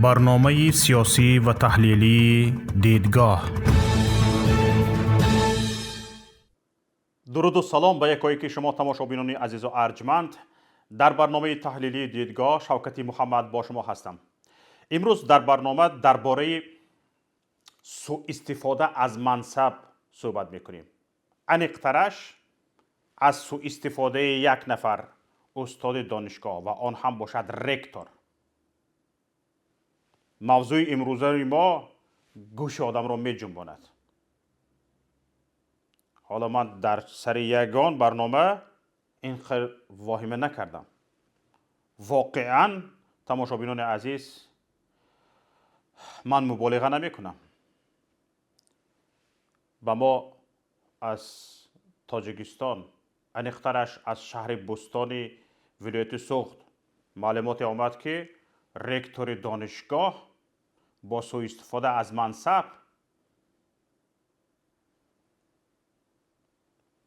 Барномаи сиёсӣ ва таҳлилии «Дидгоҳ». Дуруду салом ба якояки шумо, тамошобинони азизу арҷманд. Дар барномаи таҳлилии «Дидгоҳ» Шавкати Муҳаммад бо шумо ҳастам. Имрӯз дар барнома дар бораи суистифода аз мансаб суҳбат мекунем. Аниқтараш, аз суистифодаи як нафар устоди донишгоҳ ва он ҳам бошад ректор. Мавзӯи имрӯзаи мо гӯши одамро меҷунбонад. Ҳоло ман дар сари ягон барнома ин хел воҳима накардам. Воқеан, тамошобинони азиз, ман муболиға намекунам. Ба мо аз Тоҷикистон, аниқтараш аз шаҳри Бӯстони вилояти Суғд маълумоте омад, ки ректори донишгоҳ бо суистифода аз мансаб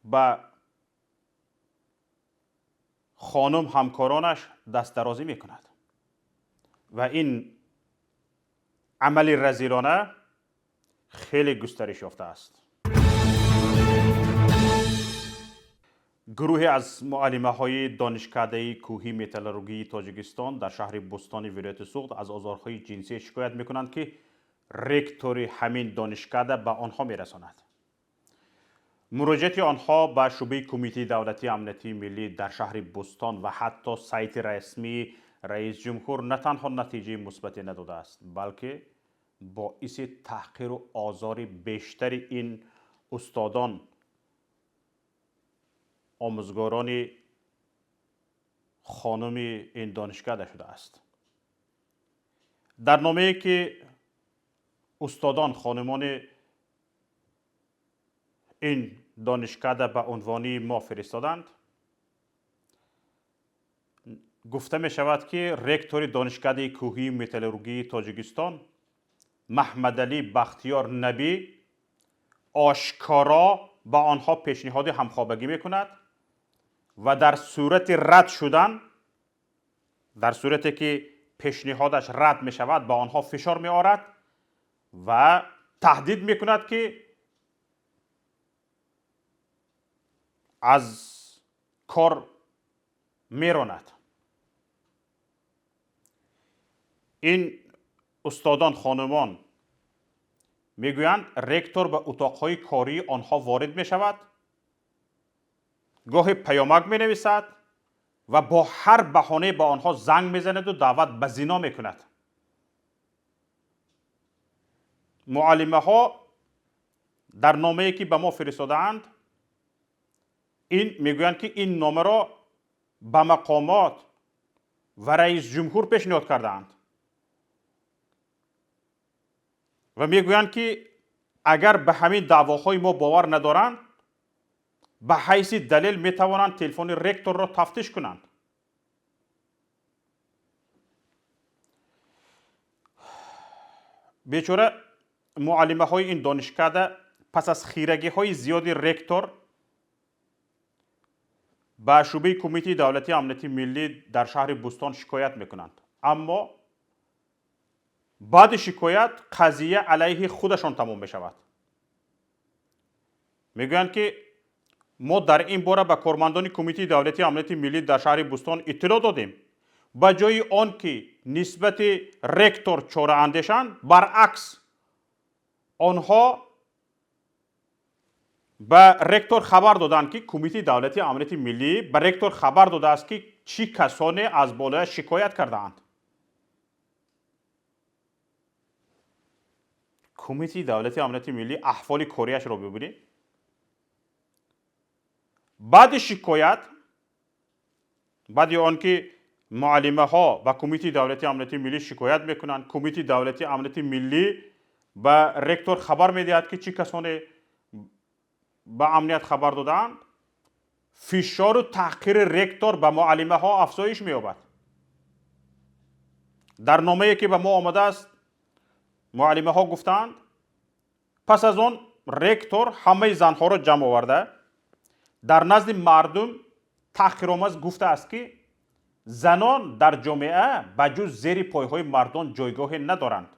ба хонум ҳамкоронаш дастдарозӣ мекунад ва ин амали разилона хеле густариш ёфтааст. Гурӯҳе аз муаллимаҳои Донишкадаи кӯҳии металлургии Тоҷикистон дар шаҳри Бӯстони вилояти Суғд аз озорҳои ҷинсӣ шикоят мекунанд, ки ректори ҳамин донишкада ба онҳо мерасонад. Муроҷиати онҳо ба шӯъбаи Кумитаи давлатии амниятии миллӣ дар шаҳри Бӯстон ва ҳатто сайти расмии раис ҷумҳур на танҳо натиҷаи мусбате надодааст, балки боиси таҳқиру озори бештари ин устодон, омӯзгорони хонуми ин донишкада шудааст. Дар номае, ки устодон, хонумони ин донишкада ба унвони мо фиристоданд, гуфта мешавад, ки ректори Донишкадаи кӯҳии металлургии Тоҷикистон Маҳмадалӣ Бахтиёр Набӣ ошкоро ба онҳо пешниҳоди ҳамхобагӣ мекунад ва дар сурати рад шудан, дар сурате ки пешниҳодаш рад мешавад, ба онҳо фишор меорад ва таҳдид мекунад, ки аз кор меронад. Ин устодон, хонумон мегӯянд, ректор ба утоқҳои кории онҳо ворид мешавад, гоҳе паёмак менависад ва бо ҳар баҳонае ба онҳо занг мезанаду даъват ба зино мекунад. Муаллимаҳо дар номае, ки ба мо фиристодаанд, ин мегӯянд, ки ин номаро ба мақомот ва раис ҷумҳур пешниҳод кардаанд ва мегӯянд, ки агар ба ҳамин даъвоҳои мо бовар надоранд, ба ҳайси далел метавонанд телефони ректорро тафтиш кунанд. Бечора муаллимаҳои ин донишкада пас аз хирагиҳои зиёди ректор ба шӯъбаи Кумитаи давлатии амнияти миллӣ дар шаҳри Бӯстон шикоят мекунанд, аммо баъди шикоят қазия алайҳи худашон тамом мешавад. Мегӯянд, ки мо дар ин бора ба кормандони Кумитаи давлатии амнияти миллӣ дар шаҳри Бӯстон иттилоъ додем. Ба ҷои он ки нисбати ректор чора андешанд, баръакс, онҳо ба ректор хабар доданд, ки Кумитаи давлатии амнияти миллӣ ба ректор хабар додааст, ки чӣ касоне аз болояш шикоят кардаанд. Кумитаи давлатии амнияти миллӣ аҳволи кориашро бибинед. Баъди шикоят, баъди он ки муаллимаҳо ба Кумитаи давлатии амнияти миллӣ шикоят мекунанд, Кумитаи давлатии амнияти миллӣ ба ректор хабар медиҳад, ки чӣ касоне ба амният хабар додаанд, фишору таҳқири ректор ба муаллимаҳо афзоиш меёбад. Дар номае, ки ба мо омадааст, муаллимаҳо гуфтаанд, пас аз он ректор ҳамаи занҳоро ҷамъ оварда, дар назди мардум таҳқиромаз гуфтааст, ки Занон дар ҷомеа ба ҷуз зери пойҳои мардон ҷойгоҳе надоранд.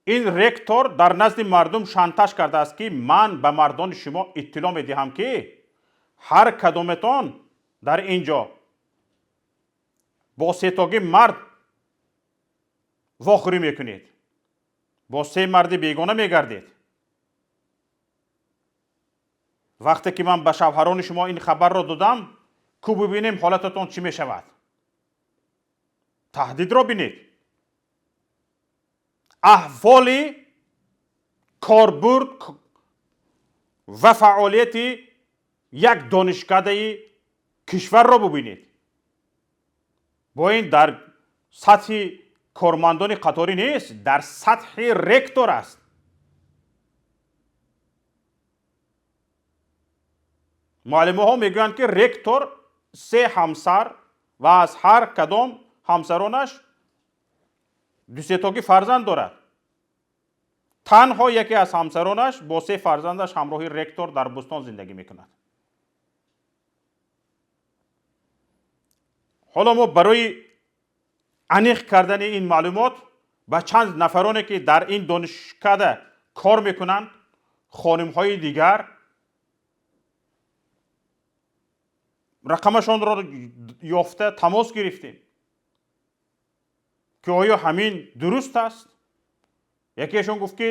Ин ректор дар назди мардум шантаж кардааст, ки ман ба мардони шумо иттилоъ медиҳам, ки ҳар кадометон дар ин ҷо бо сетоги мард вохӯрӣ мекунед, бо се марди бегона мегардед. Вақте ки ман ба шавҳарони шумо ин хабарро додам, ку бибинем ҳолататон чӣ мешавад. Таҳдидро бинед. Аҳволи корбурд ва фаъолияти як донишкадаи кишварро бубинед. Бо ин дар сатҳи кормандони қаторӣ нест, дар сатҳи ректор аст. Муаллимаҳо мегӯянд, ки ректор се ҳамсар ва аз ҳар кадом ҳамсаронаш дусетоги фарзанд дорад. Танҳо яке аз ҳамсаронаш бо се фарзандаш ҳамроҳи ректор дар бӯстон зиндагӣ мекунад. Ҳоло мо барои аниқ кардани ин маълумот ба чанд нафароне, ки дар ин донишкада кор мекунанд, хонимҳои дигар, рақамашонро ёфта тамос гирифтем, ки оё ҳамин дуруст аст. Якеашон гуфт, ки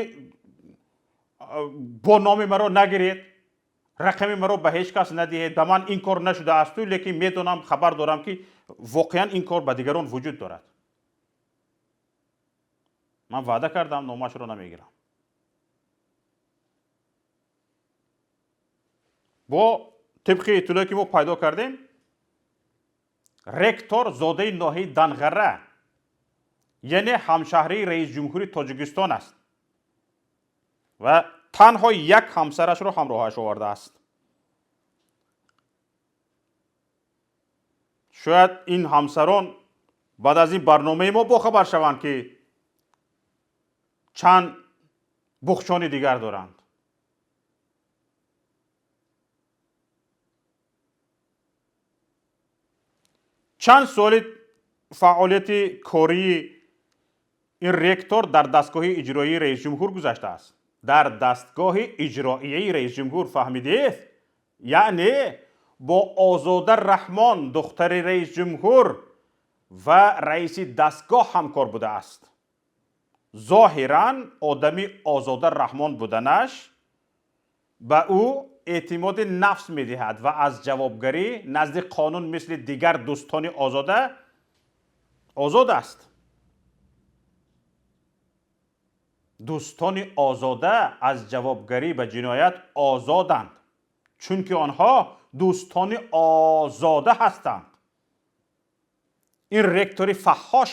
бо номи маро нагиред, рақами маро ба ҳеҷ кас надиҳед, ба ман ин кор нашудаасту, лекин медонам, хабар дорам, ки воқеан ин кор ба дигарон вуҷуд дорад. Ман ваъда кардам, номашро намегирам. Бо тибқи иттилое, ки мо пайдо кардем, ректор зодаи ноҳияи Данғара, яъне ҳамшаҳрии раисҷумҳури Тоҷикистон аст ва танҳо як ҳамсарашро ҳамроҳаш овардааст. Шояд ин ҳамсарон баъд аз ин барномаи мо бохабар шаванд, ки чанд буғчони дигар доранд. Чанд соли фаъолияти кории ин ректор дар дастгоҳи иҷроии раисҷумҳур гузаштааст. Дар дастгоҳи иҷроияи раисҷумҳур, фаҳмидед? Яъне бо Озода Раҳмон, духтари раисҷумҳур ва раиси дастгоҳ ҳамкор будааст. Зоҳиран одами Озода Раҳмон буданаш ба ӯ эътимоди нафс медиҳад ва аз ҷавобгарӣ назди қонун мисли дигар дӯстони Озода озод аст. Дӯстони Озода аз ҷавобгарӣ ба ҷиноят озоданд, чунки онҳо дӯстони Озода ҳастанд. Ин ректори фаҳҳош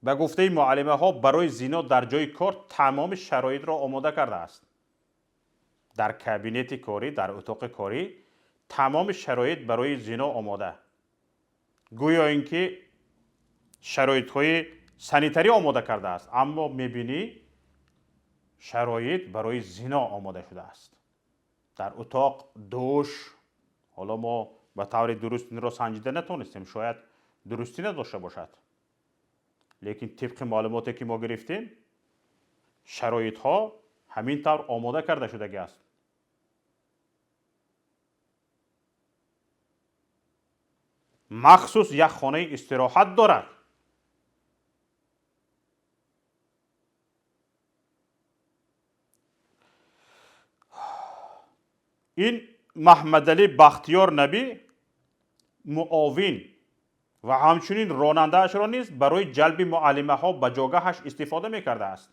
ба гуфтаи муаллимаҳо барои зино дар ҷои кор тамоми шароитро омода кардааст. Дар кабинети корӣ, дар утоқи корӣ тамоми шароит барои зино омода. Гӯё ин ки шароитҳои санитарӣ омода кардааст, аммо мебинӣ шароит барои зино омода шудааст. Дар утоқ душ, ҳоло мо ба таври дуруст инро санҷида натонистем, шояд дурустӣ надошта бошад, лекин тибқи маълумоте, ки мо гирифтем, шароитҳо ҳамин тавр омода карда шудагӣ аст. Махсус як хонаи истироҳат дорад. Ин Маҳмадалӣ Бахтиёр Набӣ муовин ва ҳамчунин ронандаашро низ барои ҷалби муаллимаҳо ба ҷогаҳаш истифода мекардааст.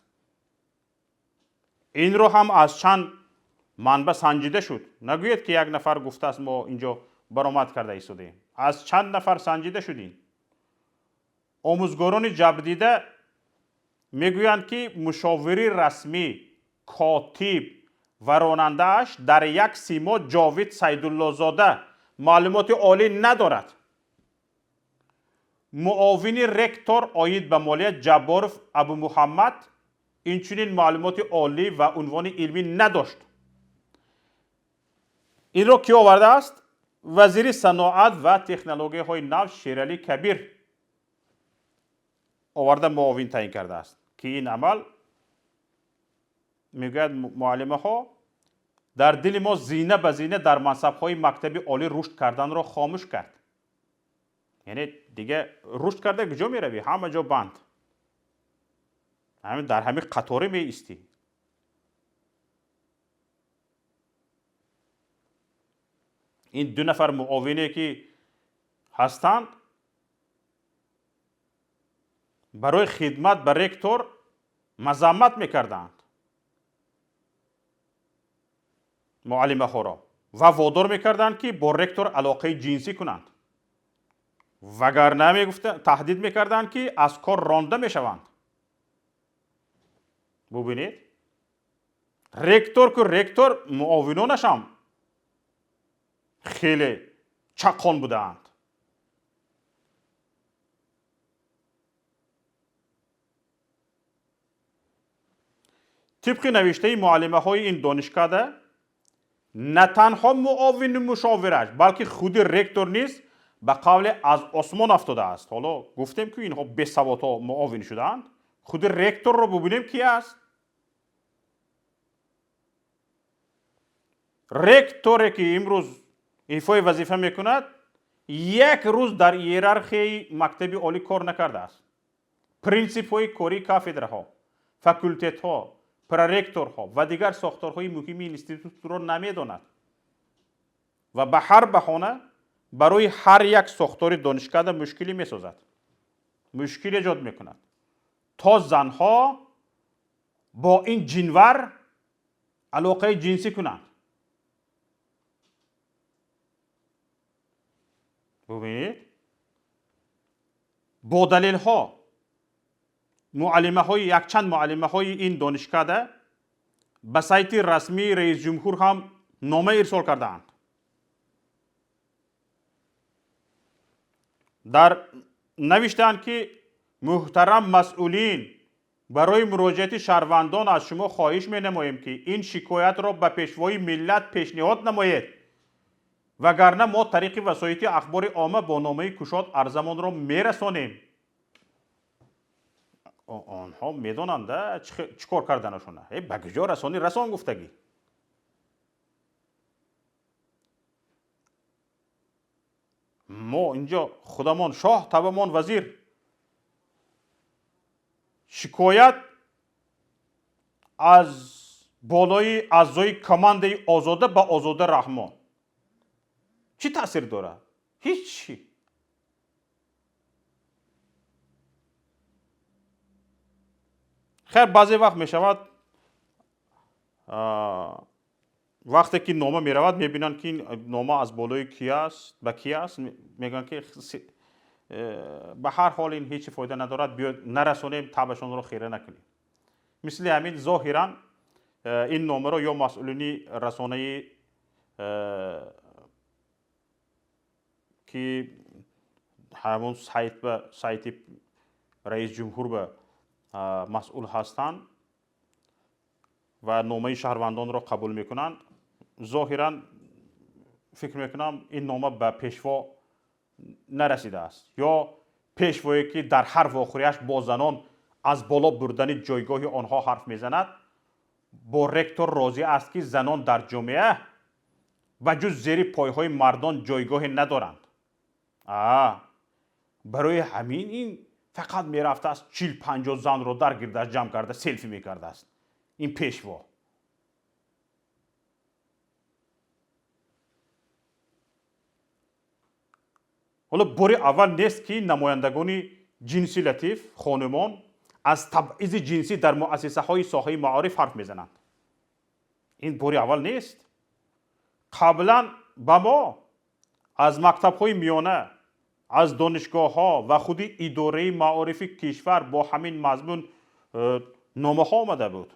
Инро ҳам аз чанд манбаъ санҷида шуд. Нагӯед, ки як нафар гуфтааст, мо инҷо баромад карда истодаем. Аз чанд нафар санҷида шудин. Омӯзгорони ҷабрдида мегӯянд, ки мушовири расмӣ, котиб ва ронандааш дар як симо Ҷовид Сайдуллозода маълумоти олӣ надорад. Муовини ректор оид ба молия Ҷабборов Абумуҳаммад инчунин маълумоти олӣ ва унвони илмӣ надошт. Инро кӣ овардааст? Вазири саноат ва технологияҳои нав Шералӣ Кабир оварда муовин таъин кардааст, ки ин амал, мегӯяд муаллимаҳо, дар дили мо зина ба зина дар мансабҳои мактаби олӣ рушд карданро хомӯш кард. Яъне дига рушд карда куҷо меравӣ? Ҳама ҷо банд, дар ҳамин қаторе меистӣ. Ин ду нафар муовине ки ҳастанд, барои хидмат ба ректор мазаммат мекарданд муаллимаҳоро ва водор мекарданд, ки бо ректор алоқаи ҷинсӣ кунанд, вагарна, мегуфта, таҳдид мекарданд, ки аз кор ронда мешаванд. Бубинед, ректор ку ректор, муовинонашам хеле чаққон будаанд. Тибқи навиштаи муаллимаҳои ин донишкада, на танҳо муовину мушовираш, балки худи ректор низ ба қавле аз осмон афтодааст. Ҳоло гуфтем, ки инҳо бесаводҳо муовин шудаанд. Худи ректорро бубинем, ки аст. Ректоре ки имрӯз ифои вазифа мекунад, як рӯз дар иерархияи мактаби олӣ кор накардааст. Принсипҳои кории кафедраҳо, факултетҳо, проректорҳо ва дигар сохторҳои муҳими институтро намедонад ва ба ҳар баҳона барои ҳар як сохтори донишкада мушкилӣ месозад, мушкил эҷод мекунад, то занҳо бо ин ҷинвар алоқаи ҷинсӣ кунанд. Бубинед, бо далелҳо муаллимаҳои якчанд муаллимаҳои ин донишкада ба сайти расмии раисҷумҳур ҳам нома ирсол кардаанд. Дар навиштаанд, ки муҳтарам масъулин, барои муроҷиати шаҳрвандон аз шумо хоҳиш менамоем, ки ин шикоятро ба пешвои миллат пешниҳод намоед, вагарна мо тариқи васоити ахбори омма бо номаи кушод арзамонро мерасонем. Онҳо медонанд, чӣ кор карданашона. Ба куҷо расонӣ, расон гуфтагӣ. Мо инҷо худамон шоҳ, табамон вазир. Шикоят аз болои аъзои командаи Озода ба Озода Раҳмон чӣ таъсир дорад? Ҳичи. Хайр, баъзе вақт мешавад, вақте ки нома меравад, мебинанд, ки нома аз болои ки аст, ба ки аст, мегӯянд, ки ба ҳар ҳол ин ҳеҷ фоида надорад, биё нарасонем, табашонро хира накунем. Мисли ҳамин зоҳиран ин номаро ё масъулини расонаи, ки ҳамон сайт ба сайти раисҷумҳур ба масъул ҳастанд ва номаи шаҳрвандонро қабул мекунанд, зоҳиран фикр мекунам, ин нома ба пешво нарасидааст. Ё пешвое, ки дар ҳар вохӯрияш бо занон аз боло бурдани ҷойгоҳи онҳо ҳарф мезанад, бо ректор розӣ аст, ки занон дар ҷомеа ба ҷуз зери пойҳои мардон ҷойгоҳе надоранд. Барои ҳамин ин фақат мерафтааст, 40-50 занро дар гирдаш ҷамъ карда селфи мекардааст ин пешво. Ҳоло бори аввал нест, ки намояндагони ҷинси латиф, хонумон, аз табъизи ҷинсӣ дар муассисаҳои соҳаи маориф ҳарф мезананд. Ин бори аввал нест. Қаблан ба мо аз мактабҳои миёна, аз донишгоҳҳо ва худи идораи маорифи кишвар бо ҳамин мазмун номаҳо омада буд.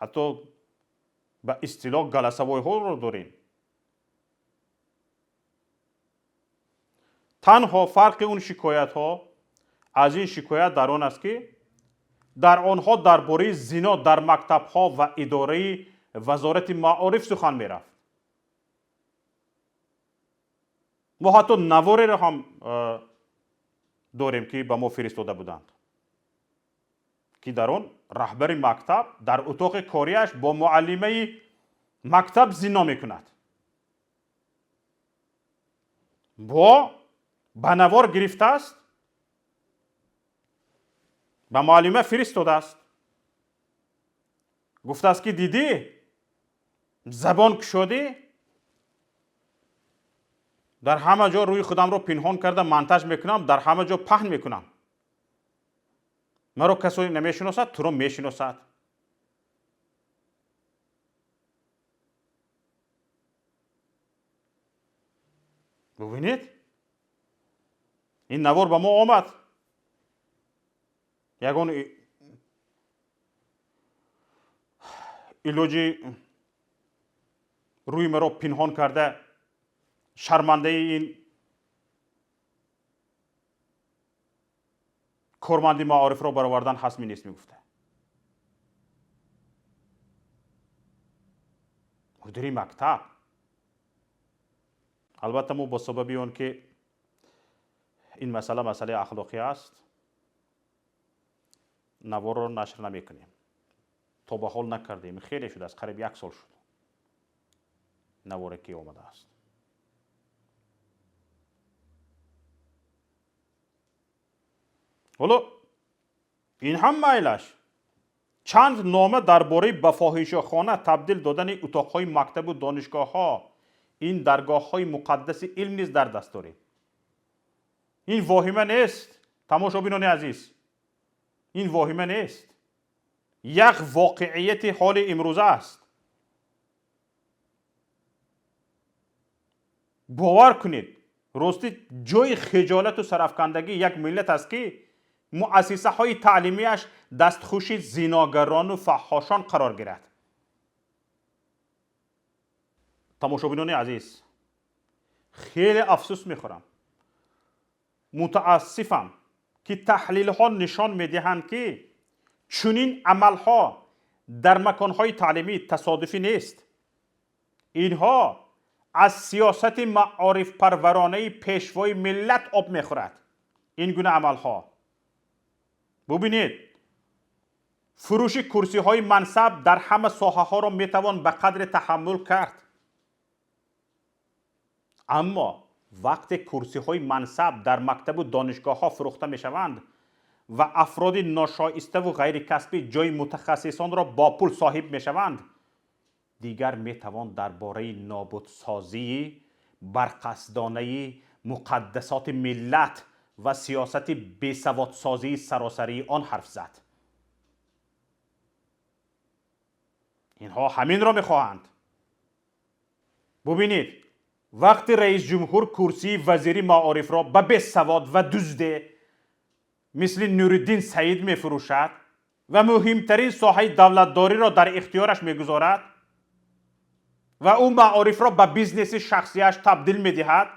Ҳатто ба истилоҳ голосовой ҳоро дорем. Танҳо фарқи он шикоятҳо аз ин шикоят дар он аст, ки дар онҳо дар бораи зино дар мактабҳо ва идораи Вазорати маориф сухан мерафт. Мо ҳатто навореро ҳам дорем, ки ба мо фиристода буданд, ки дар он раҳбари мактаб дар утоқи кориаш бо муаллимаи мактаб зино мекунад. Бо ба навор гирифтааст, ба муаллима фиристодааст, гуфтааст, ки дидӣ, забон кушодӣ, дар ҳама ҷо рӯи худамро пинҳон карда монтаж мекунам, дар ҳама ҷо паҳн мекунам, маро касое намешиносад, туро мешиносад. Бубинед, ин навор ба мо омад. Ягон илоҷи рӯи маро пинҳон карда шармандаи ин корманди маорифро баровардан ҳастми нест, мегуфта мудири мактаб. Албатта, мо бо сабаби он ки ин масъала масъалаи ахлоқӣ аст, наворро нашр намекунем. То ба ҳол накардем, хеле шудааст, қариб як сол шуд наворе ки омадааст. Ҳоло ин ҳам майлаш. Чанд нома дар бораи ба фоҳишахона табдил додани утоқҳои мактабу донишгоҳҳо, ин даргоҳҳои муқаддаси илм низ дар даст дорем. Ин воҳима нест, тамошобинони азиз, ин воҳима нест, як воқеияти ҳоли имрӯза аст. Бовар кунед, ростӣ ҷои хиҷолату сарафкандагӣ як миллат аст, ки муассисаҳои таълимиаш дастхуши зиногарону фаҳҳошон қарор гирад. Тамошобинони азиз, хеле афсӯс мехӯрам, мутаассифам, ки таҳлилҳо нишон медиҳанд, ки чунин амалҳо дар маконҳои таълимӣ тасодуфӣ нест. Инҳо аз сиёсати маорифпарваронаи пешвои миллат об мехӯрад. Ин гуна амалҳо, бубинед, фурӯши курсиҳои мансаб дар ҳама соҳаҳоро метавон ба қадре таҳаммул кард, аммо вақте курсиҳои мансаб дар мактабу донишгоҳҳо фурӯхта мешаванд ва афроди ношоиставу ғайрикасбӣ ҷои мутахассисонро бо пул соҳиб мешаванд, дигар метавон дар бораи нобудсозии барқасдонаи муқаддасоти миллат ва сиёсати бесаводсозии саросарии он ҳарф зад. Инҳо ҳаминро мехоҳанд. Бубинед, вақте раисҷумҳур курсии вазири маорифро ба бесавод ва дузде мисли Нуриддин Саид мефурӯшад ва муҳимтарин соҳаи давлатдориро дар ихтиёраш мегузорад ва ӯ маорифро ба бизнеси шахсияш табдил медиҳад,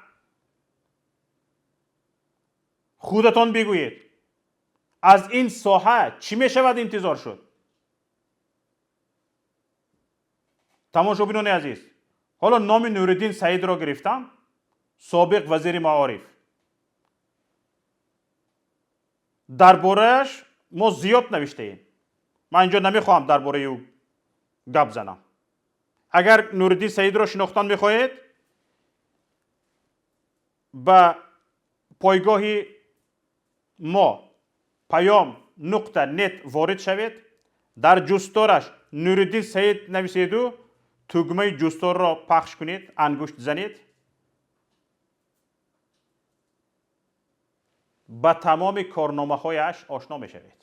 худатон бигӯед, аз ин соҳа чӣ мешавад интизор шуд? Тамошобинони азиз, ҳоло номи Нуриддин Саидро гирифтам, собиқ вазири маориф. Дар борааш мо зиёд навиштаем. Ман инҷо намехоҳам дар бораи ӯ гап занам. Агар Нуриддин Саидро шинохтан мехоҳед, ба пойгоҳи мо payom.net ворид шавед, дар ҷусттораш Нуриддин Саид нависеду тугмаи ҷустторро пахш кунед, ангушт занед, ба тамоми корномаҳояш ошно мешавед.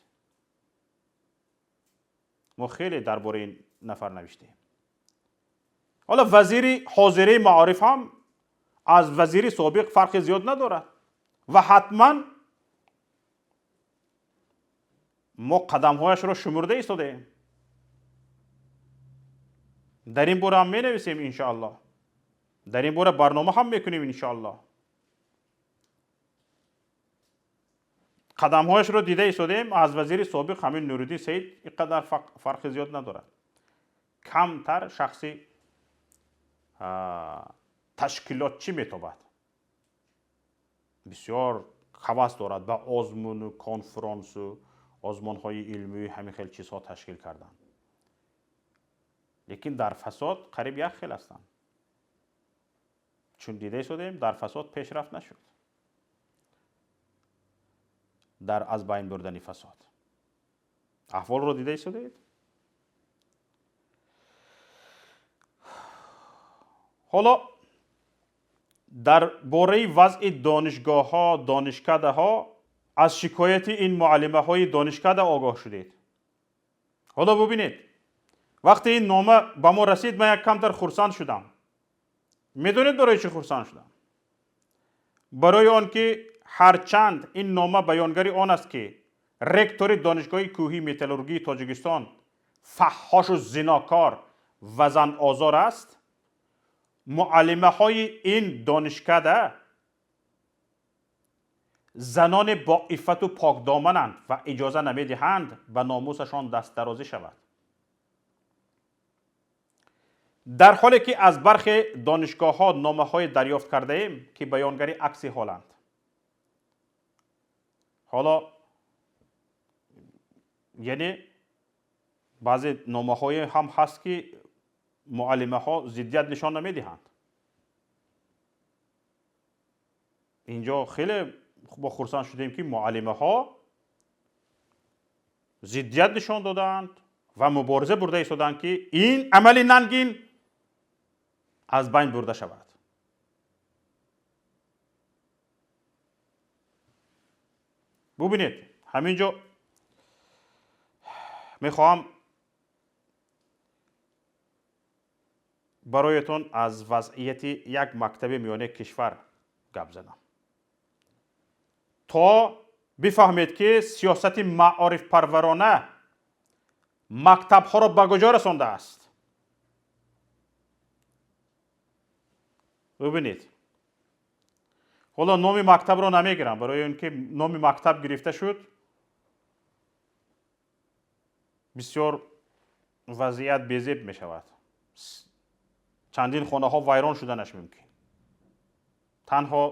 Мо хеле дар бораи ин нафар навиштем. Ҳоло вазири ҳозираи маориф ҳам аз вазири собиқ фарқи зиёд надорад ва ҳатман мо қадамҳояшро шумурда истодаем. Дар ин бора ҳам менависем иншоаллоҳ, дар ин бора барнома ҳам мекунем иншоаллоҳ. Қадамҳояшро дида истодаем, аз вазири собиқ ҳамин Нуриддин Саид ин қадар фарқи зиёд надорад. Камтар шахси ташкилотчӣ метобад. Бисёр ҳавас дорад ба озмуну конфронсу озмонҳои илмию ҳамин хел чизҳо ташкил кардан. Лекин дар фасод қариб як хел ҳастанд. Чун дида истодем, дар фасод пешрафт нашуд. Дар аз байн бурдани фасод. Аҳволро дида истодед? Ҳоло дар бораи вазъи донишгоҳҳо, донишкадаҳо аз шикояти ин муаллимаҳои донишкада огоҳ шудед. Ҳоло бубинед, вақте ин нома ба мо расид, ман як камтар хурсанд шудам. Медонед, барои чӣ хурсанд шудам? Барои он ки ҳарчанд ин нома баёнгари он аст, ки ректори Донишгоҳи кӯҳии металлургии Тоҷикистон фаҳҳошу зинокор ва занозор аст, муаллимаҳои ин донишкада занони боиффату покдомананд ва иҷоза намедиҳанд ба номусашон дастдарозӣ шавад. Дар ҳоле ки аз бархе донишгоҳҳо номаҳое дарёфт кардаем, ки баёнгари акси ҳоланд. Ҳоло яъне баъзе номаҳое ҳам ҳаст, ки муаллимаҳо зиддият нишон намедиҳанд. Инҷо хеле мо хурсанд шудем, ки муаллимаҳо зиддият нишон додаанд ва мубориза бурда истоданд, ки ин амали нангин аз байн бурда шавад. Бубинед, ҳамин ҷо мехоҳам бароятон аз вазъияти як мактаби миёнаи кишвар гап занам, то бифаҳмед, ки сиёсати маорифпарварона мактабҳоро ба куҷо расондааст. Бубинед, ҳоло номи мактабро намегирам, барои он ки номи мактаб гирифта шуд, бисёр вазъият безеб мешавад, чандин хонаҳо вайрон шуданаш мумкин. Танҳо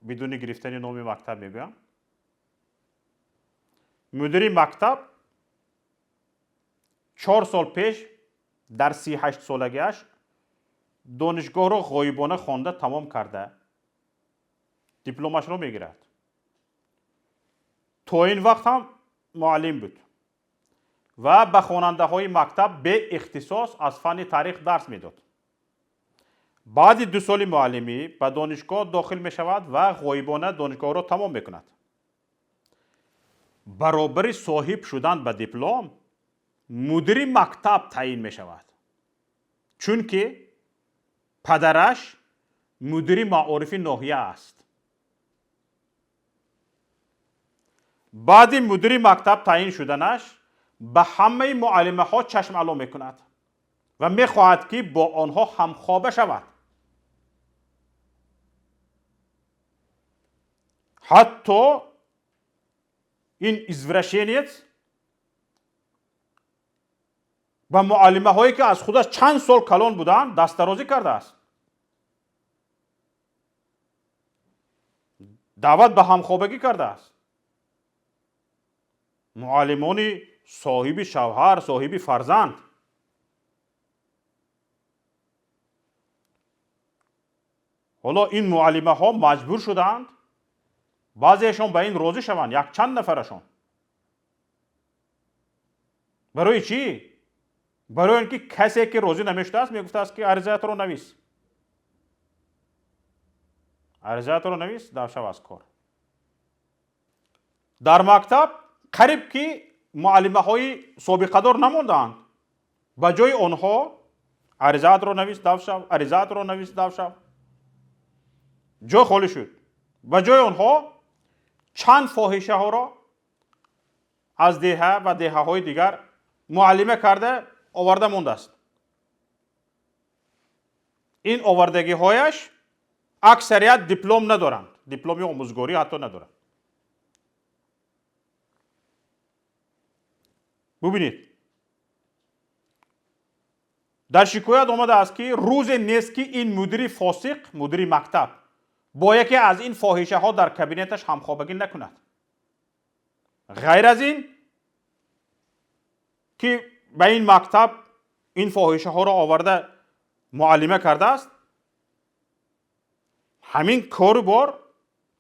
бидуни гирифтани номи мактаб мегӯям. Мудири мактаб 4 сол пеш дар 38 солагиаш донишгоҳро ғоибона хонда тамом карда, дипломашро мегирад. То ин вақт ҳам муаллим буд ва ба хонандаҳои мактаб беихтисос аз фанни таърих дарс медод. Баъди 2 соли муаллимӣ ба донишгоҳ дохил мешавад ва ғоибона донишгоҳро тамом мекунад. Баробари соҳиб шудан ба диплом мудири мактаб таъин мешавад, чунки падараш мудири маорифи ноҳия аст. Баъди мудири мактаб таъин шуданаш ба ҳамаи муаллимаҳо чашмало мекунад ва мехоҳад, ки бо онҳо ҳамхоба шавад. Ҳатто ин извращенец ба муаллимаҳое, ки аз худаш чанд сол калон буданд, дастдарозӣ кардааст, даъват ба ҳамхобагӣ кардааст. Муаллимони соҳиби шавҳар, соҳиби фарзанд. Ҳоло ин муаллимаҳо маҷбур шудаанд, баъзеашон ба ин розӣ шаванд, якчанд нафарашон. Барои чӣ? Барои он ки касе ки розӣ намешудааст, мегуфтааст, ки аризаятро навис, аризаятро навис, давшав аз кор. Дар мактаб қариб ки муаллимаҳои собиқадор намондаанд. Ба ҷои онҳо аризаатро навис, давшав, аризаатро навис, давшав. Ҷой холӣ шуд. Ба ҷои онҳо чанд фоҳишаҳоро аз деҳа ва деҳаҳои дигар муаллима карда оварда мондааст. Ин овардагиҳояш аксарият диплом надоранд, дипломи омӯзгорӣ ҳатто надоранд. Бубинед. Дар шикоят омадааст, ки рӯзе нест, ки ин мудири фосиқ, мудири мактаб, бо яке аз ин фоҳишаҳо дар кабинеташ ҳамхобагӣ накунад. Ғайр аз ин ки ба ин мактаб ин фоҳишаҳоро оварда муаллима кардааст, ҳамин кору бор,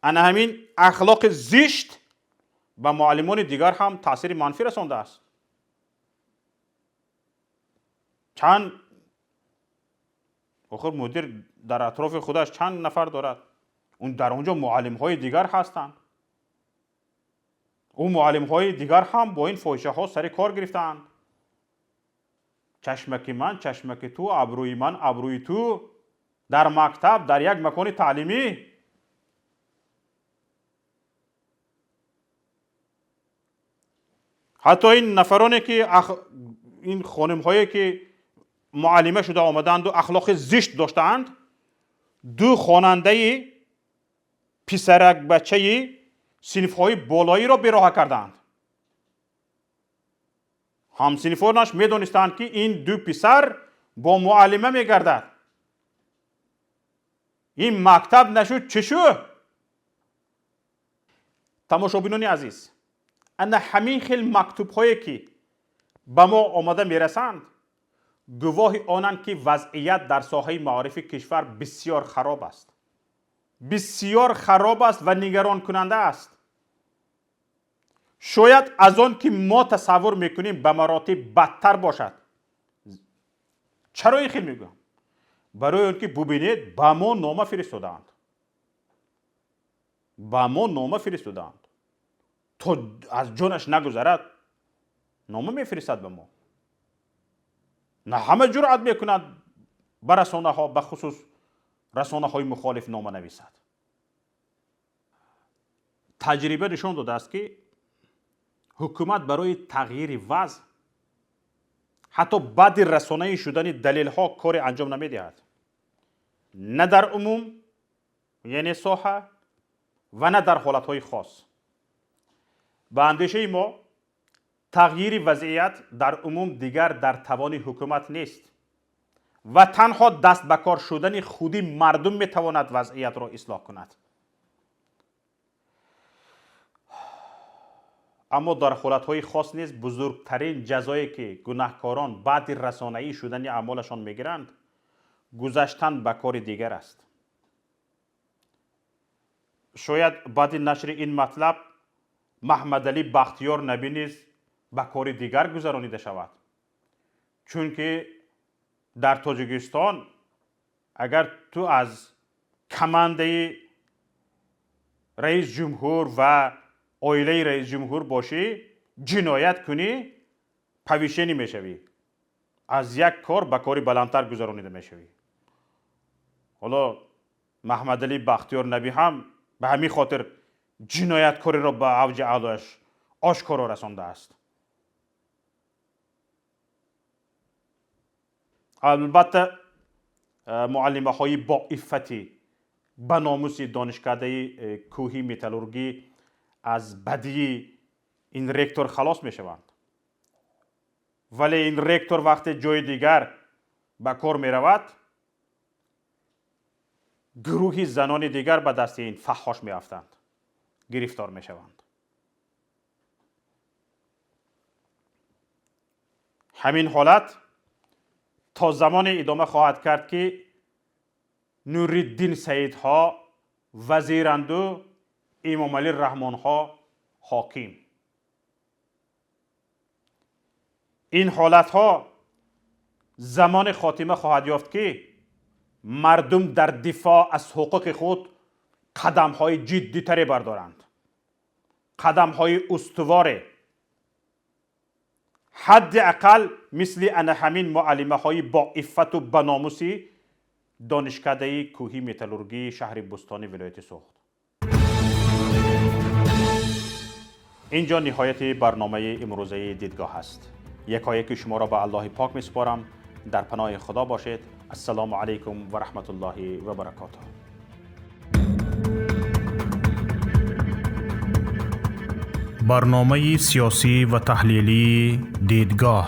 ана ҳамин ахлоқи зишт ба муаллимони дигар ҳам таъсири манфӣ расондааст. Чанд охир мудир дар атрофи худаш чанд нафар дорад? Дар он ҷо муаллимҳои дигар ҳастанд. Ӯ муаллимҳои дигар ҳам бо ин фоҳишаҳо сари кор гирифтаанд. Чашмаки ман, чашмаки ту, абрӯи ман, абрӯи ту, дар мактаб, дар як макони таълимӣ. Ҳатто ин нафароне ки ин хонимҳое ки муаллима шуда омадаанду ахлоқи зишт доштаанд, ду хонандаи писаракбачаи синфҳои болоиро бероҳа кардаанд. Ҳамсинфонаш медонистанд, ки ин ду писар бо муаллима мегардад. Ин мактаб нашуд, чӣ шуд? Тамошобинони азиз, ана ҳамин хел мактубҳое ки ба мо омада мерасанд, гувоҳи онанд, ки вазъият дар соҳаи маорифи кишвар бисёр хароб аст. Бисёр хароб аст ва нигаронкунанда аст. Шояд аз он ки мо тасаввур мекунем ба маротиб бадтар бошад. Чаро ин хел мегӯям? Барои он ки бубинед, ба мо нома фиристодаанд. Ба мо нома фиристодаанд. То аз ҷонаш нагузарад, нома мефиристад ба мо. На ҳама ҷуръат мекунад ба расонаҳо, ба хусус расонаҳои мухолиф нома нависад. Таҷриба нишон додааст, ки ҳукумат барои тағйири вазъ ҳатто баъди расонаӣ шудани далелҳо коре анҷом намедиҳад. На дар умум, яъне соҳа, ва на дар ҳолатҳои хос. Ба андешаи мо тағйири вазъият дар умум дигар дар тавони ҳукумат нест ва танҳо даст ба кор шудани худи мардум метавонад вазъиятро ислоҳ кунад. Аммо дар ҳолатҳои хос низ бузургтарин ҷазое ки гунаҳкорон баъди расонаӣ шудани аъмолашон мегиранд, гузаштан ба кори дигар аст. Шояд баъди нашри ин матлаб Маҳмадалӣ Бахтиёр Набӣ низ ба кори дигар гузаронида шавад. Чунки дар Тоҷикистон агар ту аз командаи раис ҷумҳур ва оилаи раис ҷумҳур бошӣ, ҷиноят кунӣ, повишенӣ мешавӣ. Аз як кор ба кори баландтар гузаронида мешавӣ. Ҳоло Маҳмадалӣ Бахтиёр Набӣ ҳам ба ҳамин хотир ҷинояткориро ба авҷи аълояш ошкоро расондааст. Албатта, муаллимаҳои боиффати ба номуси донишкадаи кӯҳи металлургӣ аз бадии ин ректор халос мешаванд. Вале ин ректор вақте ҷои дигар ба кор меравад, гурӯҳи занони дигар ба дасти ин фаҳҳош меафтанд, гирифтор мешаванд. Ҳамин ҳолат то замоне идома хоҳад кард, ки Нуриддин Саидҳо вазиранду Имомалӣ Раҳмонҳо ҳоким. Ин ҳолатҳо замоне хотима хоҳад ёфт, ки мардум дар дифоъ аз ҳуқуқи худ қадамҳои ҷиддитаре бардоранд, қадамҳои устуворе, ҳадди ақал мисли ана ҳамин муаллимаҳои боиффату баномуси донишкадаи кӯҳи металлургии шаҳри Бӯстони вилояти Суғд. Инҷо ниҳояти барномаи имрӯзаи дидгоҳ аст. Якояки шуморо ба Аллоҳи пок месупорам. Дар паноҳи Худо бошед. Ассалому алайкум ва раҳматуллоҳи ва баракотуҳ. Барномаи сиёсӣ ва таҳлилии дидгоҳ.